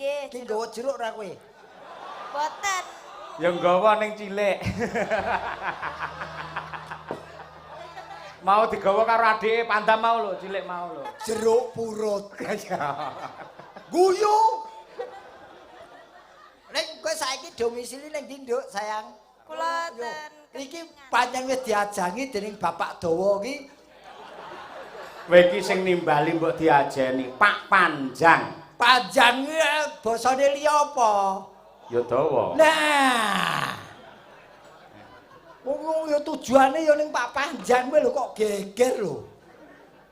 Nggih, Ki jeruk. nggawa jeruk ora kowe? Boten. Ya nggawa ning cilik. Mau digawa karo adike Pandam mau lho, cilik mau lho. Jeruk purut. Guyu. Ning kowe saiki domisili ning ndi, Nduk, sayang? Kula Yo, ten iki pancen wis diajangi dening Bapak Dawa ki. Kowe iki sing nimbali mbok diajeni Pak Panjang. Panjang ki basane liya apa? Ya dawa. Nah. Wong ya tujuane ya ning Pak Panjang kowe lho kok geger lho.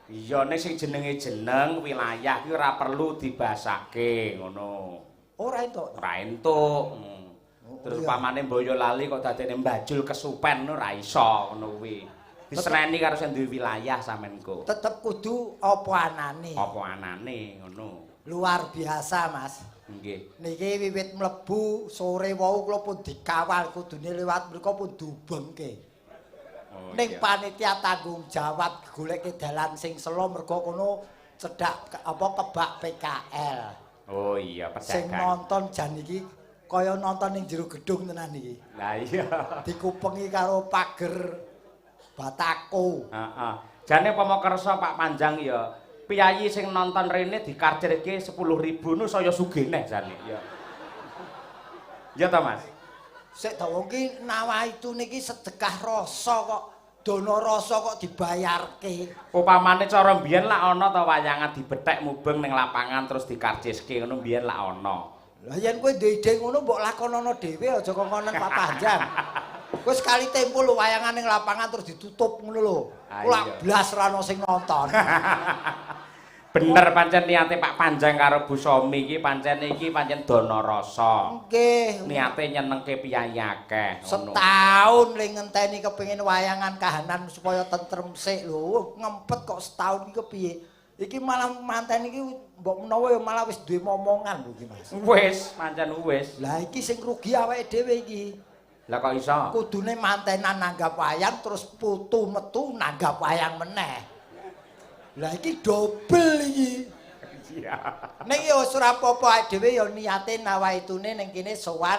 Iya, ning sing jenenge jeneng wilayah ki ora perlu dibasake ngono. Ora entuk. Ora entuk. Terus iya. pamane Boyolali kok dadene Mbajul kesupen ngono ora iso ngono kuwi. Diseneni karo sing duwe wilayah sampean kok. Tetep kudu apa anane. Apa anane ngono. Luar biasa, Mas. Nggih. Niki wiwit mlebu sore wau kula pun dikawal kudune liwat mriku pun dubengke. Oh, Ning iya. panitia tanggung jawab goleke dalan sing selo mergo kono cedhak apa kebak PKL. Oh iya, Sing pedagang. nonton jan iki kaya nonton ning jero gedung tenan iki. Lah iya. Dikupengi karo pager batako. Heeh. Jane upama kersa Pak Panjang ya, piyayi sing nonton rene dikarcirke 10.000 nu saya sugih neh jane ya. Ya ta, Mas? Sik ta wong ki nawaitu niki sedekah rasa kok dana rasa kok dibayarke. Upamane cara mbiyen lak ana ta wayangan dibethek mubeng ning lapangan terus dikarciske ngono mbiyen lak ana. Lah yen kowe duwe ide ngono mbok lakonono dhewe aja kongkonen Pak Panjang. Kowe sekali tempo lho wayangan ning lapangan terus ditutup ngono lho. Ah, Lak iya. blas ra ono sing nonton. Bener pancen niate Pak Panjang karo Bu Somi iki pancen dana rasa. Nggih. Niate nyenengke piyayi akeh ngono. Setahun le ngenteni kepengin wayangan kahanan supaya tentrem sik lho. Ngempet kok setahun iki kepiye? Iki malah manten iki mbok menawa ya malah wis duwe momongan lho iki, Mas. Wis, pancen wis. Lah iki sing rugi awake dhewe iki. Lah kok iso? Kudune mantenan nanggap wayang terus putu metu nanggap wayang meneh. Lah iki dobel iki. Iya. Ning ya wis ora apa-apa awake dhewe ya niate nawaitune ning kene sowan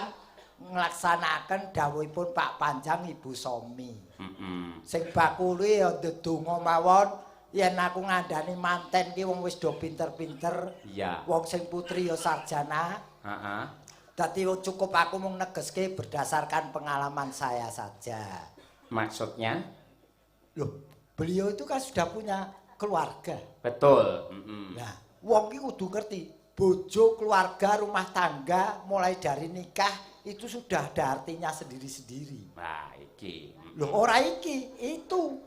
nglaksanakaken dawuhipun Pak Panjang Ibu Somi. Heeh. Sing bakule ya ndedonga mawon yen aku ngandani manten ki wong wis do pinter-pinter. Iya. Wong sing putri ya sarjana. Heeh. Dadi cukup aku mung negeske berdasarkan pengalaman saya saja. Maksudnya? Loh, beliau itu kan sudah punya keluarga. Betul. Heeh. Nah, wong ki kudu ngerti, bojo, keluarga, rumah tangga mulai dari nikah itu sudah ada artinya sendiri-sendiri. Nah, iki. Loh, ora iki, itu.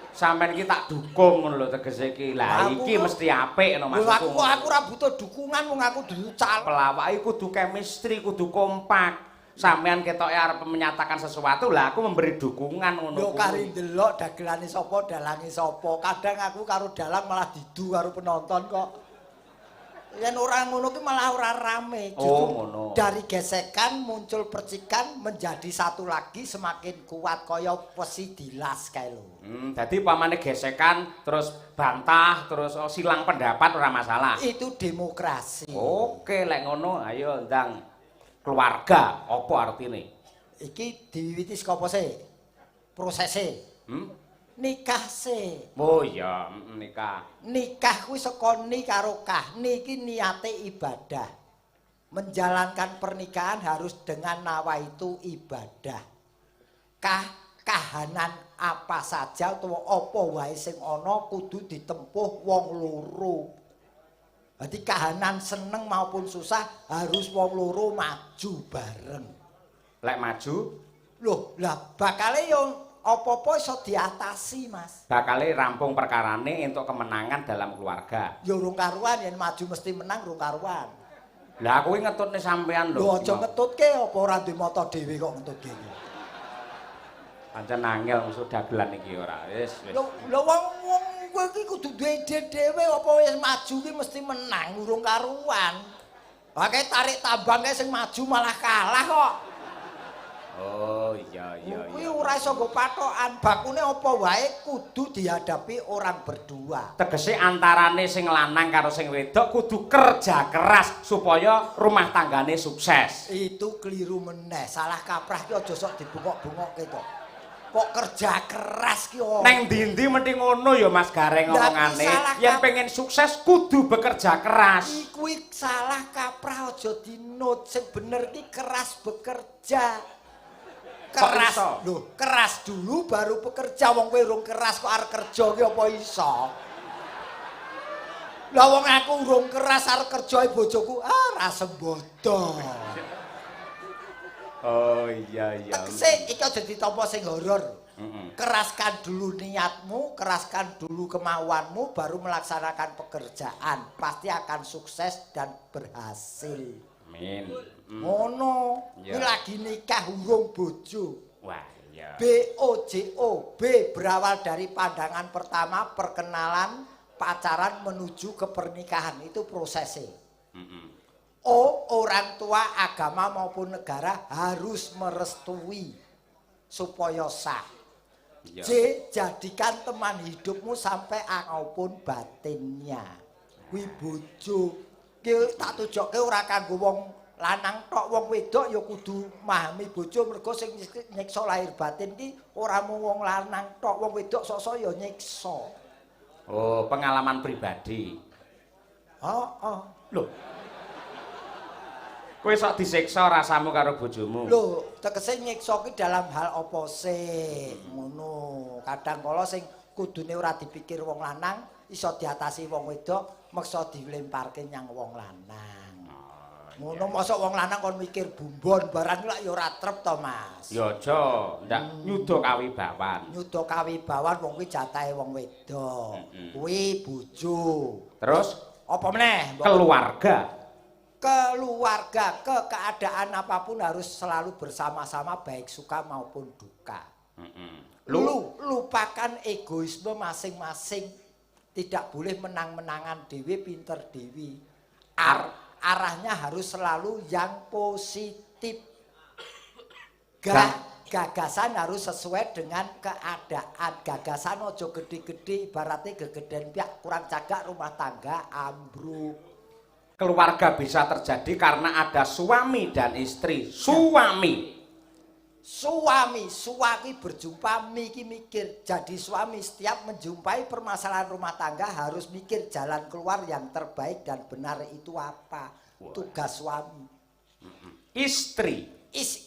Sampeyan iki tak dukung ngono lho tegese iki. Lah Aku iki mesti apik ngono Lho maksudku. aku ora butuh dukungan wong aku dudu calon. Pelawak iki kudu chemistry, kudu kompak. Sampeyan ketoke arep menyatakan sesuatu, lah aku memberi dukungan ngono Yo kuwi. kari ndelok dagelane sapa, dalange sapa. Kadang aku karo dalang malah didu karo penonton kok. Yen ora ngono ki malah ora rame. Oh, ngono. Dari gesekan muncul percikan menjadi satu lagi semakin kuat kaya wesi dilas kae lho. Dadi pamane gesekan terus bantah terus oh, silang pendapat ora masalah. Itu demokrasi. Oke, lek ngono ayo ndang keluarga apa artine? Iki diwiwiti saka apa sih? Prosese. Nikah sih. Oh iya, nikah. Nikah kuwi saka ni karo kah. Niki niate ibadah. Menjalankan pernikahan harus dengan nawaitu ibadah. Kah kahanan apa saja utawa apa wae sing ana kudu ditempuh wong loro. Dadi kahanan seneng maupun susah harus wong loro maju bareng. Lek maju Loh, lah bakale yo apa-apa iso diatasi, Mas. Bakale rampung perkarane entuk kemenangan dalam keluarga. Ya urung karuan yen maju mesti menang urung karuan. Lah aku iki ngetutne sampean lho. Lho aja ngetutke apa ora duwe mata dhewe kok ngetutke iki. Pancen angel musuh dagelan iki ora. Wis, wis. Lho lho wong wong kowe iki kudu duwe ide dhewe apa wis maju ki mesti menang urung karuan. Lah kae tarik tambang kae sing maju malah kalah kok. Oh. Oh iya. Kuwi ora iso nggo patokan, bakune apa wae kudu dihadapi orang berdua. Tegese antarane sing lanang karo sing wedok kudu kerja keras supaya rumah tanggane sukses. Itu keliru meneh, salah kaprah ki aja sok dibungok-bungokke to. Kok kerja keras ki oh. Neng ndi-ndi mesti ngono ya, Mas Gareng, Lah, omongane. salah Yen pengen sukses kudu bekerja keras. Kuwi salah kaprah, aja dinut. Sing bener ki keras bekerja. Kok Keras iso? lho, keras dulu baru bekerja. Wong kowe urung keras kok arep kerja ki apa iso? Lah, wong aku urung keras arep kerja, bojoku ah ra sembodo. Oh iya. Tegese iki aja ditampa sing horor. Keraskan dulu niatmu, keraskan dulu kemauanmu, baru melaksanakan pekerjaan. Pasti akan sukses dan berhasil. Amin. Ngono. Kuwi lagi nikah urung bojo. Wah, iya. B O J O. B berawal dari pandangan pertama, perkenalan, pacaran menuju ke pernikahan, itu prosesnya. O, orang tua, agama maupun negara harus merestui supaya sah. J, jadikan teman hidupmu sampai maupun batinnya. Kuwi bojo. Ki tak tujokke ora kanggo wong lanang tok, wong wedok ya kudu memahami bojo, mergo sing nyiksa lahir batin ki ora mung wong lanang tok, wong wedok sok-sok ya nyiksa. Oh, pengalaman pribadi. Heeh. Loh. Kowe sok disiksa rasamu karo bojomu? Lho, tegese nyiksa ki dalam hal apa sih? Ngono. Kadang kala sing kudune ora dipikir wong lanang iso diatasi wong wedok, meksa dilemparke nyang wong lanang. Ngono, mosok wong lanang kon mikir bumbon barang lak ya ora trep to, Mas. Ya aja, ndak nyuda kawibawan. Nyuda kawibawan, wong kuwi jatahe wong wedok. Kuwi bojo. Terus? Apa meneh? Keluarga. Keluarga, ke keadaan apapun harus selalu bersama-sama, baik suka maupun duka. Lu lupakan egoisme masing-masing. Tidak boleh menang-menangan dewe, pinter dewe. Arahnya harus selalu yang positif. Gagasan harus sesuai dengan keadaan. Gagasan ojo gede-gede, ibaratnya gegeden piak kurang cagak rumah tangga ambruk. Keluarga bisa terjadi karena ada suami dan istri. Suami. Suami, suami berjumpa, miki mikir. Jadi suami setiap menjumpai permasalahan rumah tangga harus mikir jalan keluar yang terbaik dan benar itu apa. Wah. Tugas suami. Istri.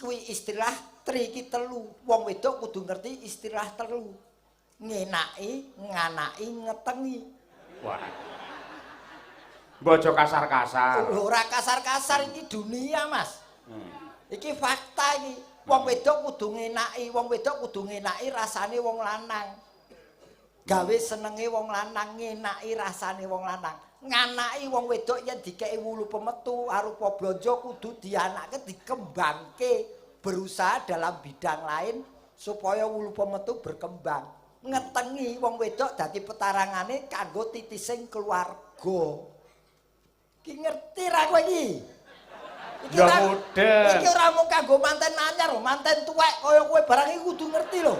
Kuwi istilah tri iki telu. Wong wedok kudu ngerti istilah telu. Ngenaki, nganaki, ngetengi. Wah. Bojo kasar-kasar. Lho, ora kasar-kasar, iki dunia, Mas. Iki fakta iki. Wong wedok kudu ngenaki, wong wedok kudu ngenaki rasane wong lanang. Gawe senenge wong lanang, ngenaki rasane wong lanang. Nganaki, wong wedok yen dikeki wulu pemetu arupa blonjo kudu dianake, dikembangke, berusaha dalam bidang lain supaya wulu pemetu berkembang. Ngetengi, wong wedok dadi petarangane kanggo titising keluarga. Ki ngerti ra kowe iki? Iki Ya mudeng. Iki ora mung kanggo manten anyar, manten tuwek kaya kowe barang iki kudu ngerti lho.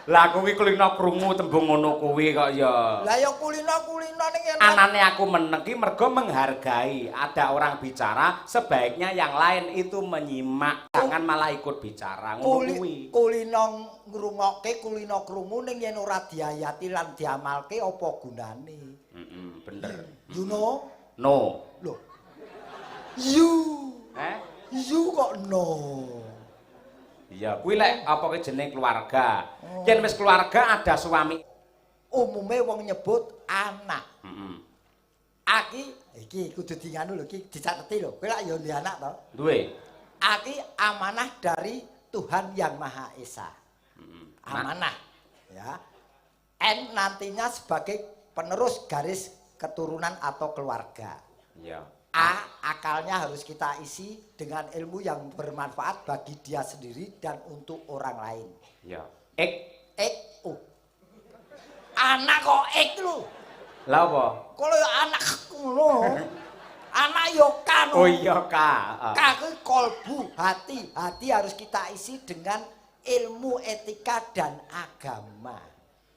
Lah, aku ki kulino krungu tembung ngono kuwi kok ya. Lah ya kulino-kulino ning yen Anane aku meneng ki mergo menghargai. Ada orang bicara, sebaiknya yang lain itu menyimak, jangan malah ikut bicara. Ngono kuwi. Kulino ngrungokke, kulino krungu, ning yen ora diayati lan diamalke apa gunane? Heeh, bener. You know? No. Lho. You. Eh? You kok no. Iya, kuwi lek apa ki jeneng keluarga. Oh. Yen wis keluarga ada suami. Umume wong nyebut anak. Aki iki kudu di nganu lho, iki dicateti lho. Kowe lak ya duwe anak to? Duwe. Aki amanah dari Tuhan Yang Maha Esa. Amanah. Ya. N nantinya sebagai penerus garis keturunan atau keluarga. A, akalnya harus kita isi dengan ilmu yang bermanfaat bagi dia sendiri dan untuk orang lain. Ek. Ek, oh. Anak kok ek lho. Lah apa? Kalau ya anak ngono. Anak yo K. no. Oh iya, K. Heeh. K kuwi kolbu, hati. Hati harus kita isi dengan ilmu etika dan agama.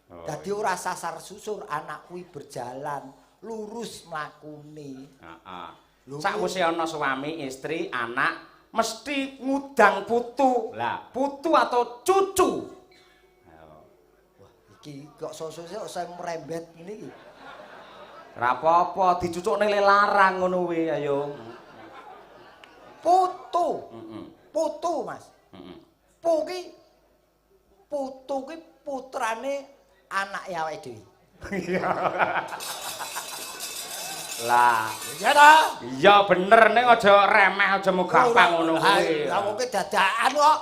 Oh, Dadi ora sasar susur anak kuwi berjalan lurus mlakune. Heeh. Lho, Sakwise ana suami, istri, anak, mesti ngudang putu. Lah, putu atau cucu. Wah, iki kok sosok saya merembet ngene iki. Ora apa-apa, dicucukne le larang ngono kuwi, ayo. Putu. Heeh. Putu, Mas. Heeh. Pu ki putu ki putrane anake awake dhewe. Lah, Iya ta? iya bener ning aja remeh, aja mau gampang ngono kuwi. Lah wong ki dadakan kok.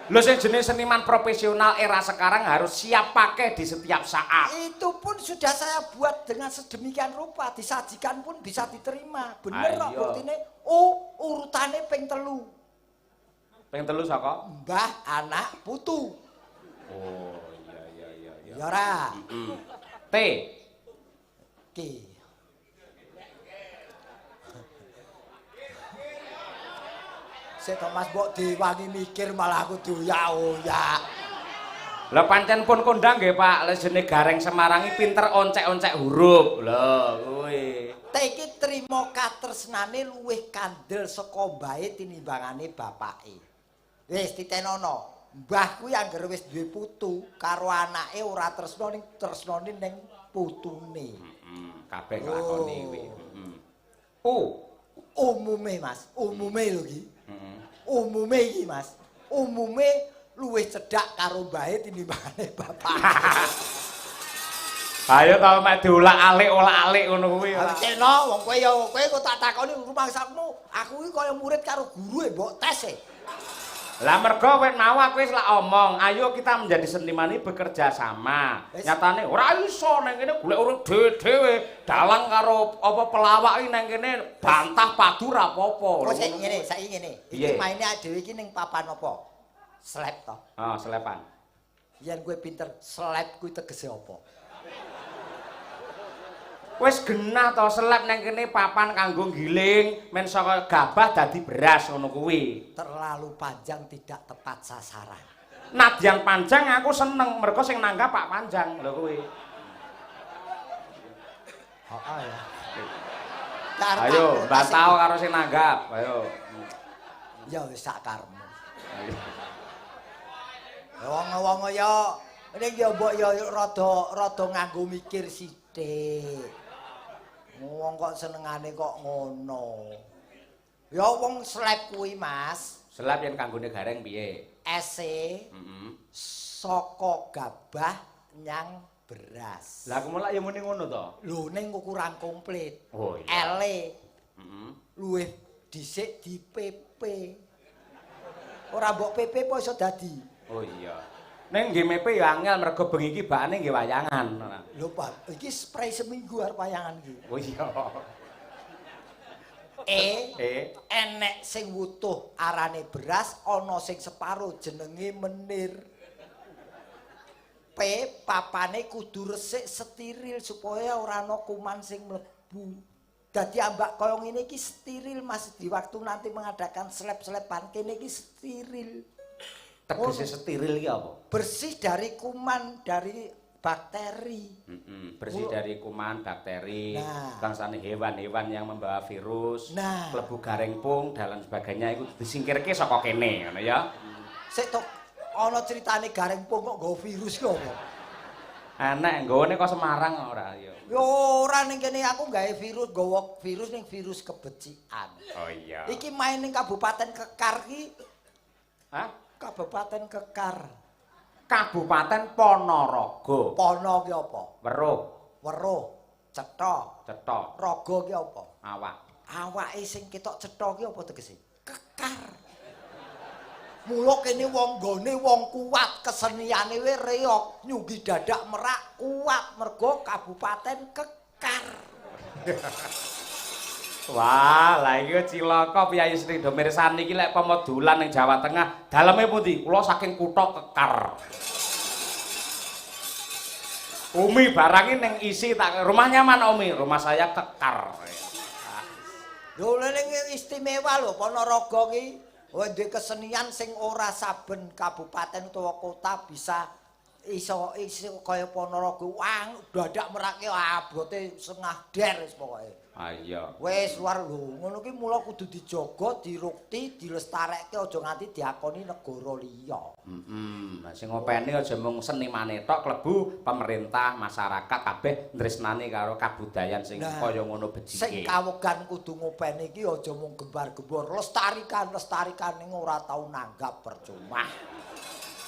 Lho sing jenis seniman profesional era sekarang harus siap pakai di setiap saat. Itu pun sudah saya buat dengan sedemikian rupa, disajikan pun bisa diterima. Bener kok Ayo. buktine U urutane ping 3. Ping 3 saka? Mbah, anak, putu. Oh, iya iya iya iya. Ya ora. T. Ki. Sik to Mas mbok diwangi mikir malah aku dioyak-oyak. Lah pancen pun kondang nggih Pak, lek jenenge Gareng Semarang iki pinter oncek-oncek huruf. Lho kuwi. T iki trimo katresnane luwih kandel saka mbahe tinimbangane bapake. Wis titenono, mbah kuwi anggere wis duwe putu karo anake ora tresno ning tresnane ning putune. Heeh, kabeh nglakoni kuwi. Heeh. U. Umume Mas, umume lho iki. Heeh. Umume iki Mas. Umume luwih cedhak karo mbahe tinimbangane bapake. Ayo ta mek diolak-alik olak-alik ngono kuwi. Ha ceno wong kowe ya kowe kok tak takoni rumangsamu, aku iki kaya murid karo guru e mbok tes e. Lah mergo wit mau aku wis lak omong, ayo kita menjadi seniman ini bekerja sama. Wis. Nyatane ora iso nang kene golek urip dhewe-dhewe, dalang karo apa pelawak iki nang kene bantah padu ra apa-apa. Kok sik ngene, saiki ngene. Piye? Iki maine dhewe iki ning papan apa? Slep to. Ah, selepan. Yen kowe pinter, slep kuwi tegese apa? Wis genah to selep nang kene papan kanggo giling men saka gabah dadi beras ngono kuwi. Terlalu panjang tidak tepat sasaran. Nadyan panjang aku seneng mergo sing nanggap Pak Panjang lho kuwi. Heeh ya. Ayo bantah karo sing nanggap, ayo. Ya wis sak karepmu. Ya wong-wong ya ning ya mbok ya rada rada nganggo mikir sithik. Wong kok senengane kok ngono. Ya wong slep kuwi Mas, Selep yen kanggone gareng piye? ese Heeh. saka gabah nyang beras. Lah aku mulak ya muni ngono to. Lho ning kok kurang komplit. Oh iya. Ele Heeh. luwih dhisik di PP. Ora mbok PP apa iso dadi? Oh iya. Ning nggih mepe ya angel mergo bengi iki bakane nggih wayangan. Lho Pak, iki spray seminggu arep wayangan iki. Oh iya. E Eh, enek sing wutuh arane beras, ana sing separo jenenge menir. P papane kudu resik steril supaya ora ana kuman sing mlebu. Dadi ambak kaya ngene iki steril Mas, di waktu nanti mengadakan slep-slepan kene iki steril. Tegese steril iki apa? Bersih dari kuman, dari bakteri. Bersih dari kuman, bakteri, Nah. bangsane hewan-hewan yang membawa virus, Nah. klebu gareng pung dan lain sebagainya iku disingkirke saka kene ngono ya. Sik to ana critane gareng pung kok nggawa virus ki apa? Enek nggone kok Semarang ora ya. Ya ora ning kene aku gawe virus, nggawa virus ning virus kebecikan. Oh iya. Iki main ning Kabupaten Kekar ki, Hah? Kabupaten Kekar. Kabupaten Ponorogo. Pono ki apa? Weruh, Weruh, cetha. cetha, Raga ki apa? Awak. Awake sing ketok cetha ki apa tegese? Kekar. Mula kene wong nggone wong kuat, keseniane we reog, nyunggi dadak merak kuat mergo Kabupaten Kekar. Wah, lah iki cilaka piyayi Sri do mirsani iki lek pomo dolan ning Jawa Tengah, daleme pundi? Kula saking kutha Kekar. Umi barangi ning isi tak rumahnya mana Umi? Rumah saya Kekar. Lho ning istimewa lho Ponorogo ki. Duwe kesenian sing ora saben kabupaten utawa kota bisa iso kaya Ponorogo. Wah, dadak merake abote setengah der wis pokoke. Ah iya. Wis luar lho, ngono ki mula kudu dijaga, dirukti, dilestarekke aja nganti diakoni negara liya. Heeh. Lah sing ngopeni aja mung senimane tok, klebu pemerintah, masyarakat kabeh ndresnani karo kabudayan sing kaya ngono becike. Sing kawegan kudu ngopeni iki aja mung gembar-gembor, lestarikan, lestarikan ning ora tau nanggap percuma.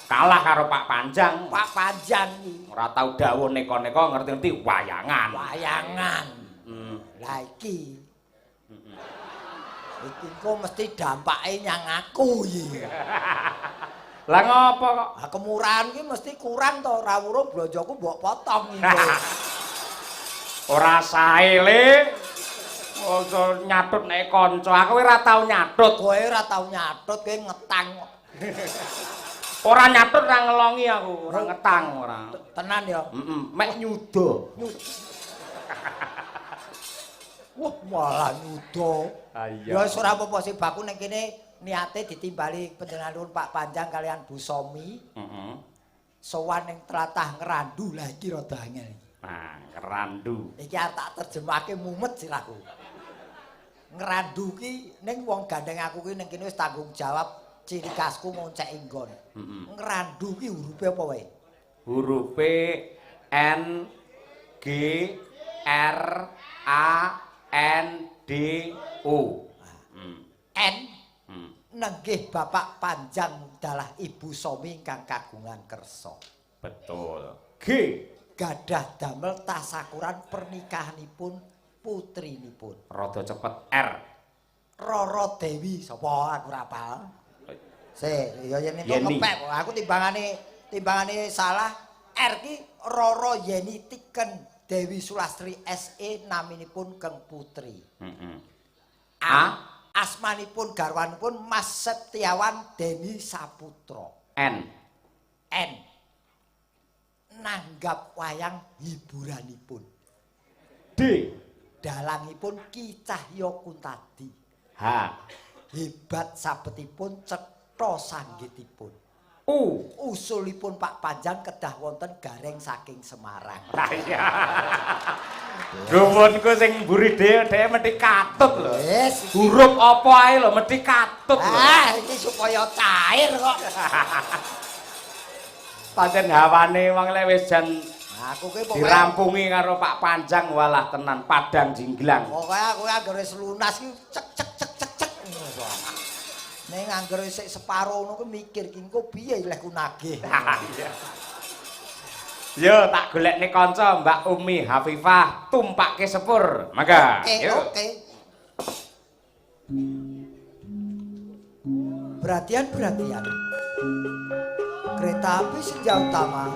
Kalah karo Pak Panjang. Pak Panjang iki ora tau dawuh neka-neka ngerti-ngerti wayangan. Wayangan. Lah iki. Iki kok mesti dampake nyang aku iki. Lah ngopo kok? Ha kemurahan ki mesti kurang to, ora wurung blonjoku mbok potong iki. Ora sae le. Aja nyatut nek kanca, aku ora tau nyatut. Kowe ora tau nyatut, kowe ngetang. Ora nyatut ora ngelongi aku, ora ngetang ora. Tenan ya? Heeh, mek nyuda. Wah, malah nyuda. Ya wis ora apa-apa sing baku ning kene niate ditimbali panjenengan Pak Panjang kalian Bu Somi. Heeh. Sowan ning tlatah Ngrandu. Lah iki rada angel iki. Nah, Ngrandu. Iki arep tak terjemahke mumet sirahku. Ngrandu ki ning wong gandeng aku ki ning kene wis tanggung jawab ciri khasku ngonceki nggon. Heeh. Ngrandu ki hurufe apa wae? Hurufe N G R A N D U. N nenggih Bapak Panjang dalah Ibu Somi ingkang kagungan kersa. Betul. G gadah damel tasakuran pernikahanipun putrinipun. Rada cepet. R Roro Dewi sapa aku ora apal. Sik, ya yen itu kepek kok. Aku timbangane salah. R ki Roro Yeni Tiken Dewi Sulastri SE naminipun Keng Putri. A asmanipun garwanipun Mas Setiawan Deni Saputra. N N nanggap wayang hiburanipun. D dalangipun Ki Cahya Kuntadi. H hebat sabetipun cetha sanggitipun. U usulipun Pak Panjang kedah wonten gareng saking Semarang. Lah iya. Rumunku sing mburi dhewe dhewe mesti katut lho. Wis huruf apa ae lho mesti katut lho. Ah iki supaya cair kok. Pancen hawane wong lek wis jan aku ki pokoke dirampungi karo Pak Panjang walah tenan padang jinglang. Pokoke aku anggere wis lunas ki cek cek cek cek cek ngono kok. Ning anggere sik separo ngono ku mikir ki engko piye leh ku nagih. Yo tak golekne kanca Mbak Umi Hafifah tumpakke sepur. Mangga. Oke, oke. Perhatian-perhatian. Kereta api Senja Utama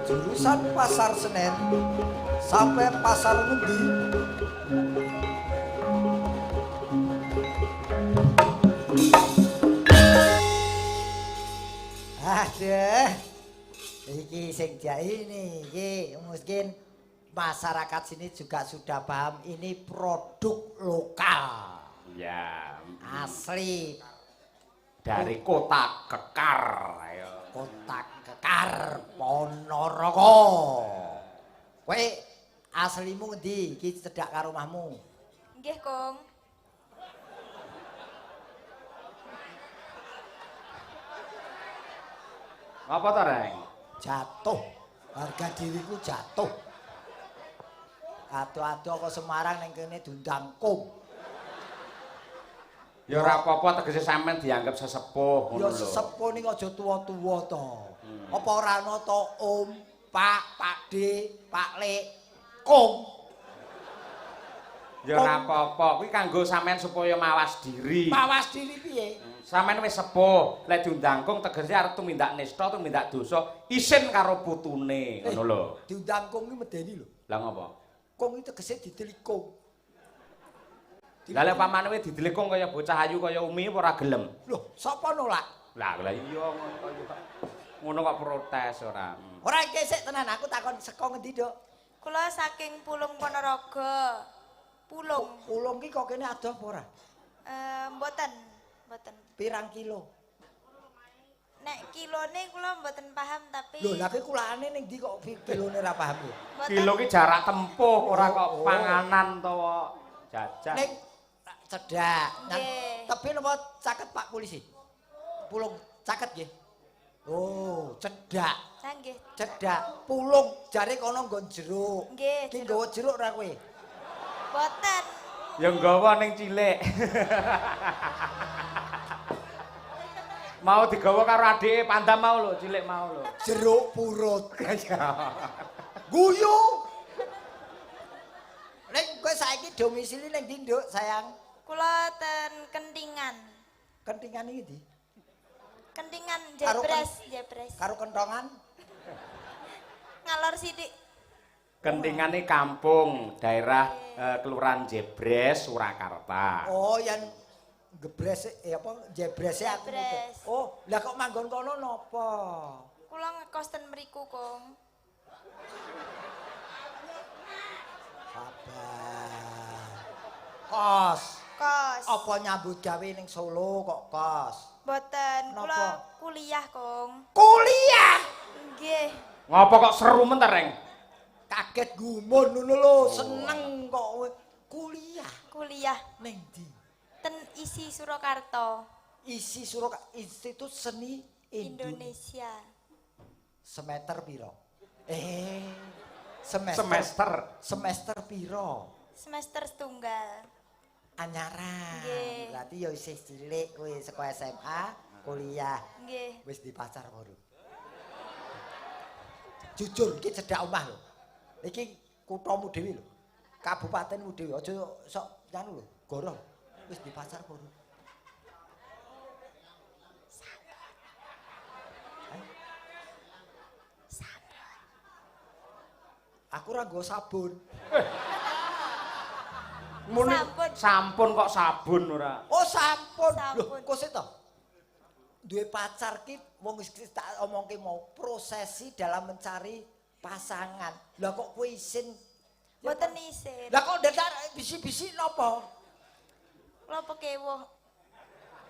jurusan Pasar Senen sampai Pasar Ngendi. Aduh, iki sing ini, iki mungkin masyarakat sini juga sudah paham ini produk lokal. Ya, asli dari Kota Kekar. Ayo. Kota Kekar Ponorogo. Kowe aslimu ngendi? Iki cedhak karo omahmu. Nggih, Kong. Apa to, Reng? Jatuh. Harga diriku jatuh. Ado-ado ke Semarang ning kene diundang Kong. Ya ora apa-apa tegese sampean dianggap sesepuh ngono lho. Ya sesepuh ning aja tuwa-tuwa to. Apa ora ana to Om, Pak, Pakde, Pak Lek, Kong. Ya ora apa-apa, kuwi kanggo sampean supaya mawas diri. Mawas diri piye? Sampean wis sepuh, lek diundang Kong tegese arep tumindak nista, tumindak dosa, isin karo putune, ngono lho. Diundang Kong ki medeni lho. Lah ngopo? Kong iki tegese didelikung. Lah lek pamane wis didelikung kaya bocah ayu kaya Umi apa ora gelem? Lho, sapa nolak? Lah lah iya ngono kaya ngono kok protes ora. Ora iki sik tenan aku takon saka ngendi, Dok? Kula saking Pulung Ponorogo. Pulung. Pulung ki kok kene adoh apa ora? Mboten. Mboten. Pirang kilo? Nek kilone kula mboten paham tapi Lho, lha ki kulakane ning ndi kok kilone ora paham lho. Kilo ki jarak tempuh ora kok panganan utawa jajan. Ning cedhak. Nggih. Tebih napa caket Pak Polisi? Pulung caket nggih. Oh, cedhak. Ha nggih. Cedhak. Pulung jare kono nggon jeruk. Nggih, Ki nggawa jeruk ora kowe? Mboten. Ya nggawa ning cilik. Mau digawa karo adike Pandam mau lho, cilik mau lho. Jeruk purut. Guyu. Ning kowe saiki domisili ning ndi, Nduk, sayang? Kula ten Kentingan. Kentingan iki ndi? Kentingan Jebres, Jebres. Karo kentongan? Ngalor sithik. Kentingane kampung, daerah Kelurahan Jebres, Surakarta. Oh, yang gebres apa jebrese aku. Jebres. Oh, lah kok manggon kono napa? Kula ngekos ten mriku, Kong. Sabar. Kos. Kos. Apa nyambut gawe ning Solo kok kos? Mboten, kula kuliah, Kong. Kuliah. Nggih. Ngopo kok seru men ta, Reng? Kaget gumun ngono lho, seneng kok kuliah. Kuliah Ning ndi? ten ISI Surakarta, ISI Surakarta, Institut Seni Indonesia. Semester piro? Semester. Semester. Semester piro? Semester setunggal. Anyaran. Nggih. Berarti ya isih cilik kowe saka SMA, kuliah. Nggih. Wis di pacar baru. Jujur iki cedhak omah lho. Iki kuthamu dhewe lho. Kabupatenmu dhewe aja sok anu lho, goroh. Wis di pacar baru. Sabun. Aku ora nggo sabun. Muni Sampun. sampun kok sabun ora. Oh, sampun. Lho, Sampun. kok sik to? Duwe pacar ki wong wis tak omongke mau prosesi dalam mencari pasangan. Lah kok kowe isin? Mboten isin. Lah kok ndak bisi-bisi napa? Kula pekewuh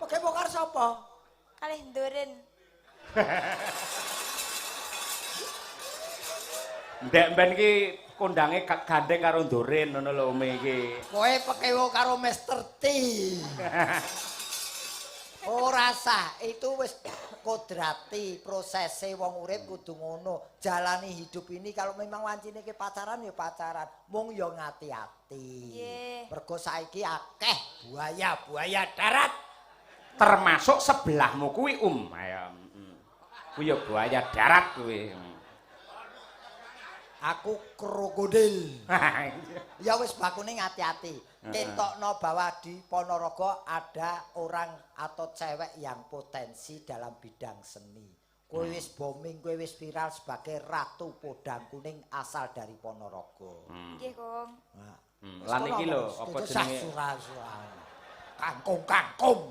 Pekewuh karo sapa? kalih nduren. Ndek mben iki kondange gandeng karo ndoren ngono lho Umi iki. Kowe pekewuh karo Mr. T. Ora sah, itu wis kodrati prosese wong urip kudu ngono. Jalani hidup ini kalau memang wancine ke pacaran ya pacaran, mung ya ngati-ati. Nggih. Mergo saiki akeh buaya-buaya darat. Termasuk sebelahmu kuwi Ayo. Kuwi ya buaya darat kuwi. Aku krokodil. Ya wis bakune ngati-ati. Ketokno bahwa di Ponorogo ada orang atau cewek yang potensi dalam bidang seni. Kowe wis booming, kowe wis viral sebagai ratu podang kuning asal dari Ponorogo. Nggih, Kong. Nah, Lan iki lho apa jenenge? Kangkung kangkung.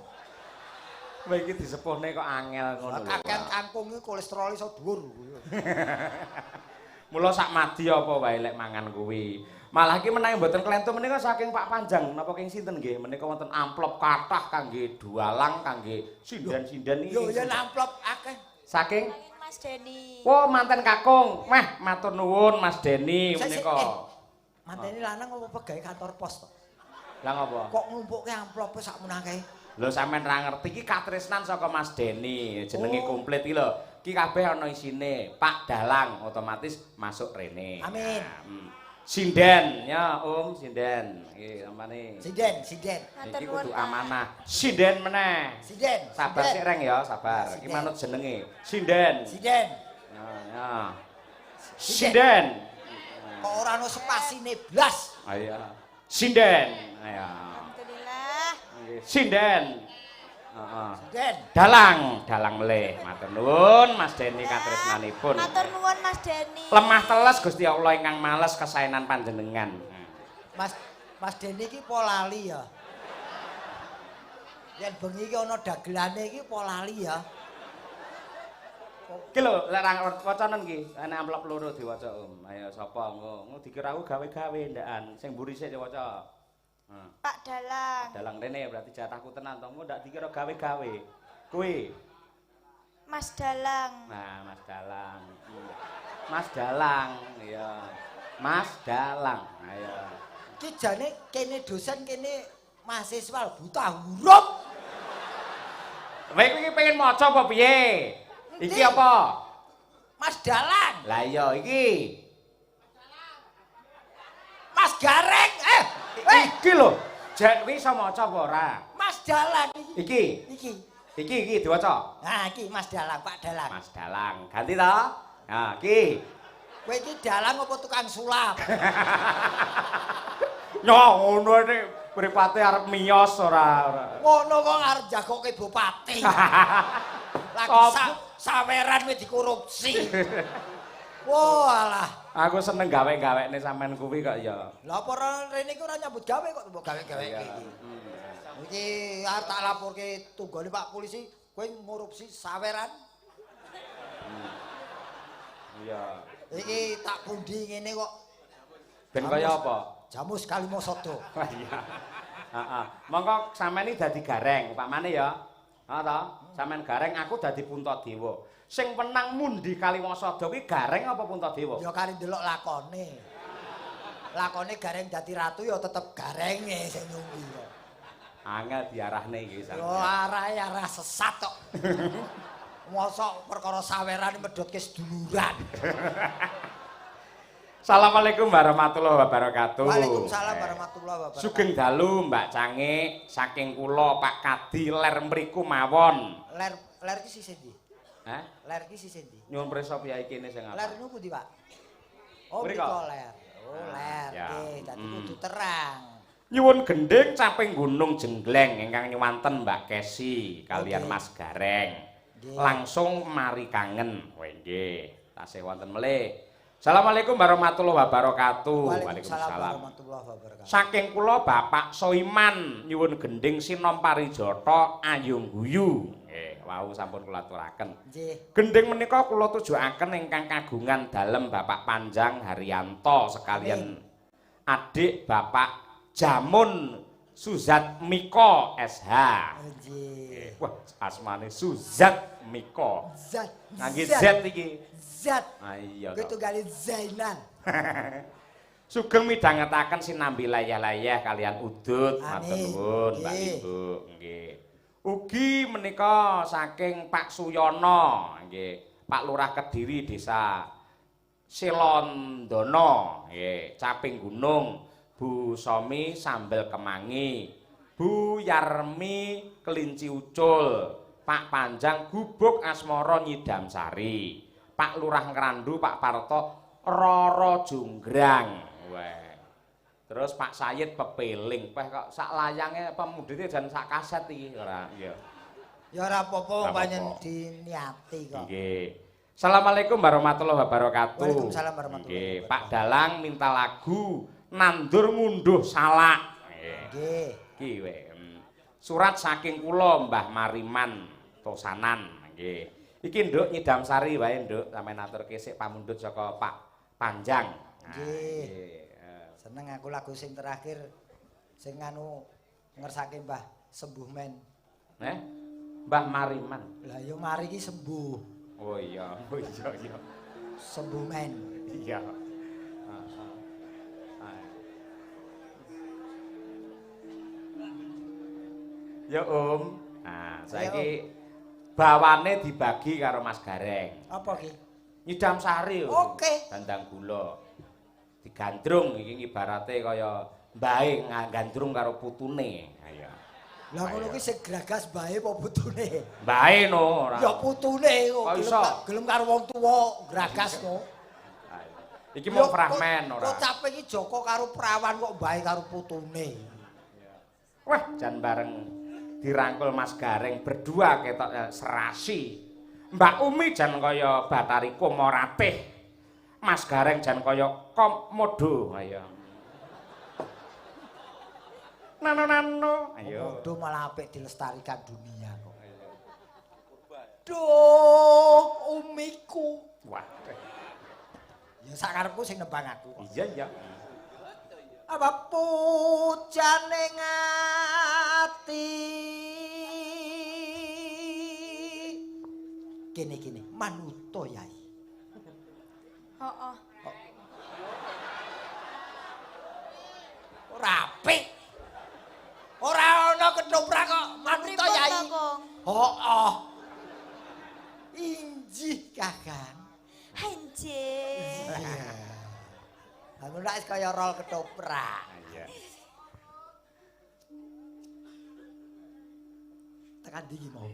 Kowe iki disepuhne kok angel ngono lho. Kakean kangkung iki kolesterol iso dhuwur. Mula sak madi apa wae lek mangan kuwi. Malah iki menawi mboten klentu menika saking Pak Panjang napa king sinten nggih menika wonten amplop kathah kangge dualang kangge sinden-sinden iki. Yo yen amplop akeh. Saking Mas Deni. Oh, manten kakung. Meh matur nuwun Mas Deni menika. Mantene lanang apa pegawe kantor pos to? Lah ngopo? Kok nglumpukke amplope sakmono akeh? Lho sampean ra ngerti iki katresnan saka Mas Deni, jenenge komplit iki lho. Iki kabeh ana isine. Pak Dalang otomatis masuk rene. Amin. Nah, Sinden ya Om, sinden. Iki sampane. Sinden, sinden. Iki kudu amanah. Sinden meneh. Sinden. Sabar sik Reng ya, sabar. Iki manut jenenge. Sinden. Sinden. Ya, ya. Sinden. Kok ora ono spasine blas. Ayo. Sinden. Ayo. Alhamdulillah. Sinden. Heeh. Sinden. Dalang, dalang melih. Matur nuwun Mas Deni katresnanipun. Matur nuwun Mas Deni. Lemah teles Gusti Allah ingkang males kesaenan panjenengan. Mas Deni iki po lali ya. Yen bengi iki ana dagelane iki po lali ya. Iki lho, lek ra wacanen iki, ana amplop loro diwaca Om. Ayo sapa engko? Engko dikira aku gawe-gawe ndakan. Sing mburi sik diwaca. Heeh. Pak Dalang. Dalang rene berarti jatahku tenan to, engko ndak dikira gawe-gawe. Kuwi. Mas Dalang. Nah, Mas Dalang. Mas Dalang, iya. Mas Dalang. Ayo. Ki jane kene dosen kene mahasiswa buta huruf. Kowe iki pengen maca apa piye? Iki apa? Mas Dalang. Lah iya iki. Mas Gareng. Iki lho. Jek kuwi iso maca apa ora? Mas Dalang iki. Iki. Iki. Iki iki diwaca. Nah, iki Mas Dalang, Pak Dalang. Mas Dalang. Ganti to? Nah, iki. Kowe iki dalang apa tukang sulap? Nyo ngono nek mripate arep miyos ora ora. Ngono kok arep jagoke bupati. Lagi saweran wis dikorupsi. Wah alah. Aku seneng gawe-gawekne sampean kuwi kok ya. Lah apa ora rene iki ora nyambut gawe kok mbok gawe-gaweke iki. Iki arep tak laporke tunggone Pak Polisi, kowe ngorupsi saweran. Iya. Iki tak pundi ngene kok. Ben kaya apa? Jamus Kalimosodo. Iya. Heeh. Monggo sampean iki dadi gareng, upamane ya. Ha ta? Sampean gareng, aku dadi Puntadewa. Sing menang mundi Kaliwosada kuwi gareng apa Puntadewa? Ya kari ndelok lakone. Lakone gareng dadi ratu ya tetep garenge sing nyunggi kok. Angel diarahne iki sampean. Yo arahe arah sesat kok. Mosok perkara saweran medhotke seduluran. Assalamualaikum warahmatullahi wabarakatuh. Waalaikumsalam warahmatullahi wabarakatuh. Sugeng dalu Mbak Cangik saking kula Pak Kadi ler mriku mawon. Ler ler ki sisih ndi? Hah? Ler ki sisih ndi? Nyuwun prisa piyai kene sing apa? Ler niku pundi, Pak? Oh, mriko ler. Oh, ler. Nggih, dadi kudu terang. Nyuwun gendhing caping gunung jenggleng ingkang nyuwanten Mbak Kesi kalian Mas Gareng. Langsung mari kangen. Wah nggih, tasih wonten melih. Assalamualaikum warahmatullahi wabarakatuh. Waalaikumsalam warahmatullahi wabarakatuh. Saking kula Bapak Soiman nyuwun gendhing Sinom Parijata Ayung Guyu. Nggih, wau sampun kula aturaken. Nggih. Gendhing menika kula tujuaken ingkang kagungan dalem Bapak Panjang Haryanto sekalian adik Bapak Jamun Suzat Miko SH. Nggih. Wah, asmane Suzat Miko. Zat. Ngangge Z iki. Zat. Ah iya. Kuwi tunggale Zainal. Sugeng midhangetaken sinambi layah-layah kalian udut. Matur nuwun Mbak Ibu. Nggih. Ugi menika saking Pak Suyono, nggih. Pak Lurah Kediri Desa Selondono, nggih, Caping Gunung, Bu Somi Sambel Kemangi, Bu Yarmi Kelinci Ucul, Pak Panjang Gubuk Asmara Nyidamsari, Pak Lurah Ngrandu, Pak Parto Roro Jonggrang. Weh. Terus Pak Sayid Pepeling. Weh kok sak layange pemudite jan sak kaset iki ora. Iya. Ya ora apa-apa pancen diniati kok. Nggih. Assalamualaikum warahmatullahi wabarakatuh. Waalaikumsalam warahmatullahi wabarakatuh. Pak Dalang minta lagu Nandur Ngunduh Salak. Nggih. Iki we. Surat saking kula Mbah Mariman Tosanan. Nggih. Iki nduk Nyidamsari wae nduk, sampeyan aturke sik pamundhut saka Pak Panjang. Nggih. Seneng aku lagu sing terakhir sing anu ngersake Mbah Sembuh Men. Mbah Mariman. Lah ya mari iki sembuh. Oh iya, oh iya iya. Sembuh Men. Iya. Ya Om. Nah, saiki bawane dibagi karo Mas Gareng. Apa ki? Nyidamsari. Oke. Dandang gula. Digandrung iki ibarate kaya mbahe gandrung karo putune. Ayo. Lah ngono ki sing gragas mbahe apa putune? Mbahe no ora. Ya putune kok gelem karo wong tuwa gragas no. Iki mau fragmen ora. Kok cape iki Joko karo prawan kok mbahe karo putune. Wah, jan bareng dirangkul Mas Gareng berdua ketok serasi. Mbak Umi jan kaya Batari Komoratih. Mas Gareng jan kaya Komodo. Ayo. Nano nano. Ayo. Komodo malah apik dilestarikan dunia kok. Duh, umiku. Wah. Ya sakarepku sing nembang aku kok. Iya, iya. Apa pujane ati. Kene-kene manuto Yai. Heeh. Ora apik. Ora ana ketoprak kok manuto Yai. Heeh. Injih Kakang. Injih. Lah ngono wis kaya rol ketoprak. Iya. Tekan ndi iki mau?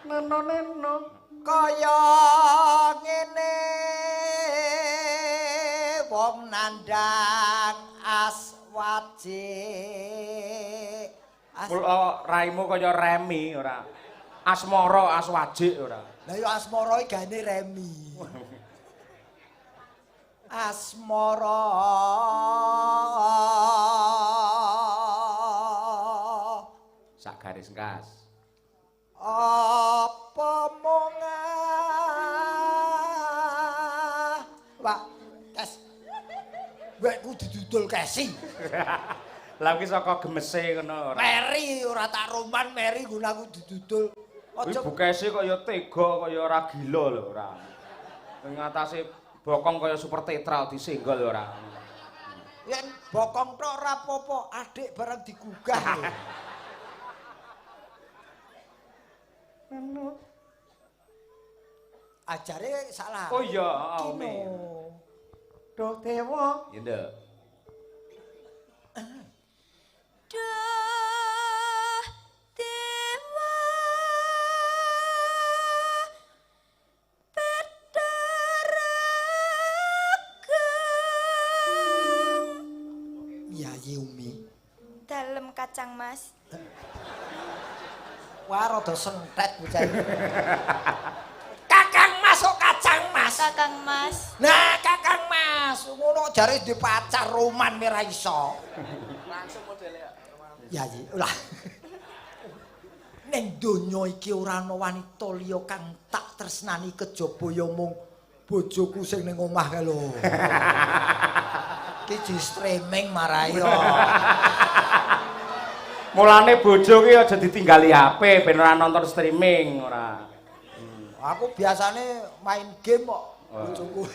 Neno-neno kaya ngene wong nandang aswaje. Kula raimu kaya remi ora. Asmara aswajik ora. Lah ya asmara iki gane remi. Asmara sak garis engkas. Apa mung Pak kes wekku didudul kesi. Lah iki saka gemese ngono ora. Meri ora tak roman meri nggon aku didudul. Aja bukese kaya tega kaya ora gila lho ora. Ing atase bokong kaya super tetra disenggol ora. Yen bokong tok ora apa-apa, adik barang digugah lho. Ajare salah. Oh iya, Umi. Duh dewa. Ya nduk. Duh dewa Bathara Agung. Yayi Umi. Dalem kacang mas. Wah, rada sentet bocah iki. Kakang Mas kok kacang mas. Kakang Mas. Nah, Kakang Mas, ngono jare di pacar roman ora iso. Langsung modele ya. Yayi, lah. Ning donya iki ora ana wanita liya kang tak tresnani kejaba ya mung bojoku sing ning omah kae lho. Iki di streaming marai yo. Mulane bojo ki aja ditinggali HP ben ora nonton streaming ora. Aku biasane main game kok bojoku.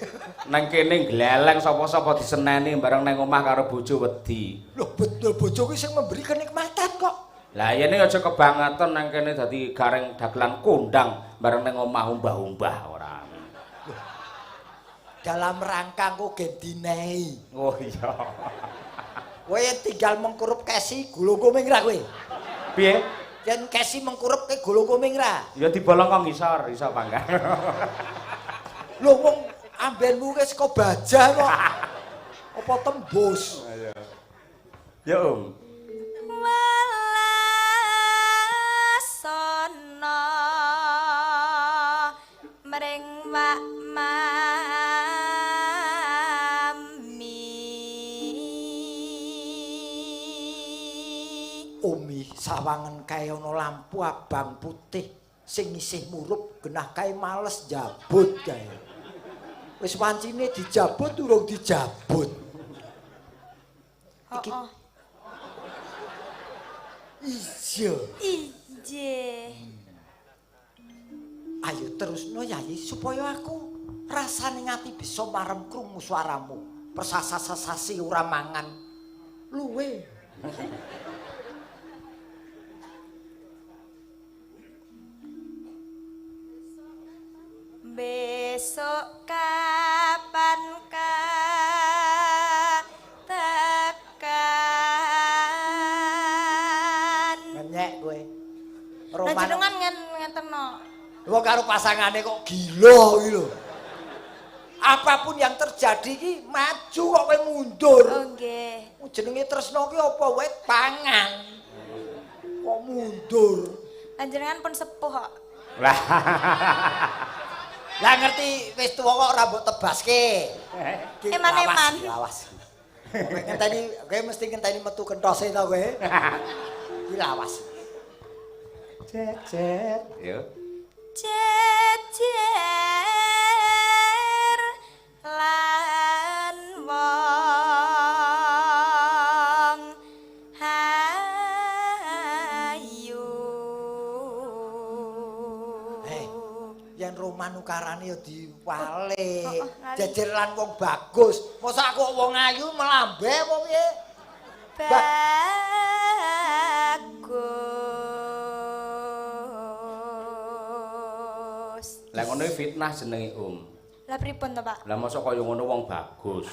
Nang kene gleleng sapa-sapa diseneni bareng nang omah karo bojo wedi. Loh, betul bojoku sing memberi kenikmatan kok. Lah yene aja kebangetan nang kene dadi gareng dagelan kondang bareng nang omah umbah-umbah ora. Loh, dalam rangka engko gen dinehi. Oh iya. Kowe tinggal mengkurup kesi gulung koming ra kowe. Piye? Yen kesi mengkurup ke gulung koming ra? Ya dibolong kok ngisor, iso bangga. Lho wong ambenmu ki saka baja kok. Apa tembus? Ya Om. Welasana mring wak mami. Umi sawangen kae ana lampu abang putih sing isih murup genah kae males njabut kae. Wis wancine dijabut urung dijabut. Iki Oh, oh. Iya. Injih. Ayo terusno Yayi supaya aku rasane ngati bisa marem krungu suaramu. Persasasasi ora mangan. Luwe. Besok kapan tekan. Ngenyek kowe. Lah jenengan ngeteno. Wong karo pasangane kok gila iki lho. Apapun yang terjadi iki maju kok kowe mundur. Oh nggih. Jenenge tresno ki apa wae pangan. Kok mundur. Lah jenengan pun sepuh kok. Lah. Lah ngerti wis tuwa kok ora mbok tebaske. Eman-eman. Lawas. Kowe ngenteni, kowe mesti ngenteni metu kentose to kowe. Iki lawas. Jejer. Yo. Jejer lan wong. Yen roman ukarane ya diwalik. Oh, oh, lali. Jejer lan wong bagus. Mosok aku wong ayu melambe apa piye? Bagus. Lah ngono iki fitnah jenenge, Om. Lah pripun to, Pak? Lah mosok kaya ngono wong bagus.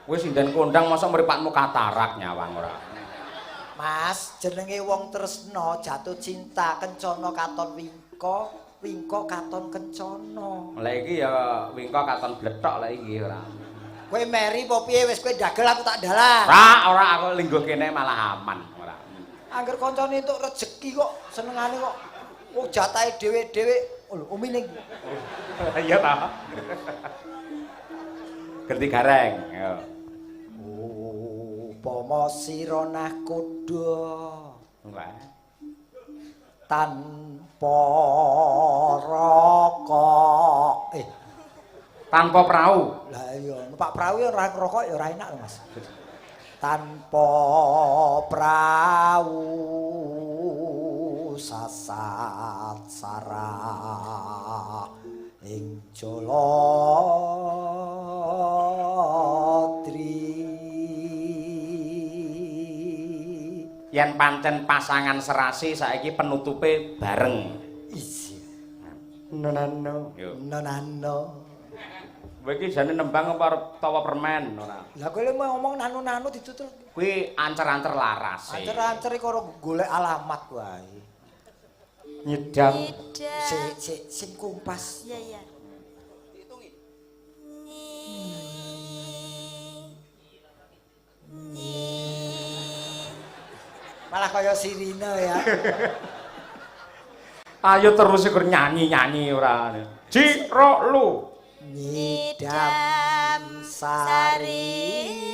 Kowe sinden kondang mosok mripatmu katarak nyawang ora. Mas, jenenge wong tresna jatuh cinta kencana katon wingko, wingko katon kencana. Lah iki ya wingko katon blethok lah iki ora. Kowe meri apa piye wis kowe dagel aku tak dalan. Ora, ora aku lingguh kene malah aman ora. Angger kancane entuk rejeki kok senengane kok wong jatahe dhewe-dhewe. Oh, lho, umi ning. Iya ta. Gerti gareng, yo. Upama sira nakoda Wah. tanpa rokok. Tanpa perahu. Lah iya, numpak perahu ya ora ngerokok ya ora enak lho, Mas. Tanpa perahu sasat sarah ing Jaladri. Yen pancen pasangan serasi saiki penutupe bareng. Iya. Nonano. Yo. Nonano. Kowe iki jane nembang apa arep tawa permen ora? Lah kowe mau ngomong nanu-nanu ditutul. Kuwi ancer-ancer larase. Ancer-ancer iki ora golek alamat wae. Nyidam. Nyidam. Sik sik sing kompas. Iya, iya. Nyi. Nyi. Malah kaya sirine ya. Ayo terus iku nyanyi-nyanyi ora. Ji ro lu. Nyidam sari.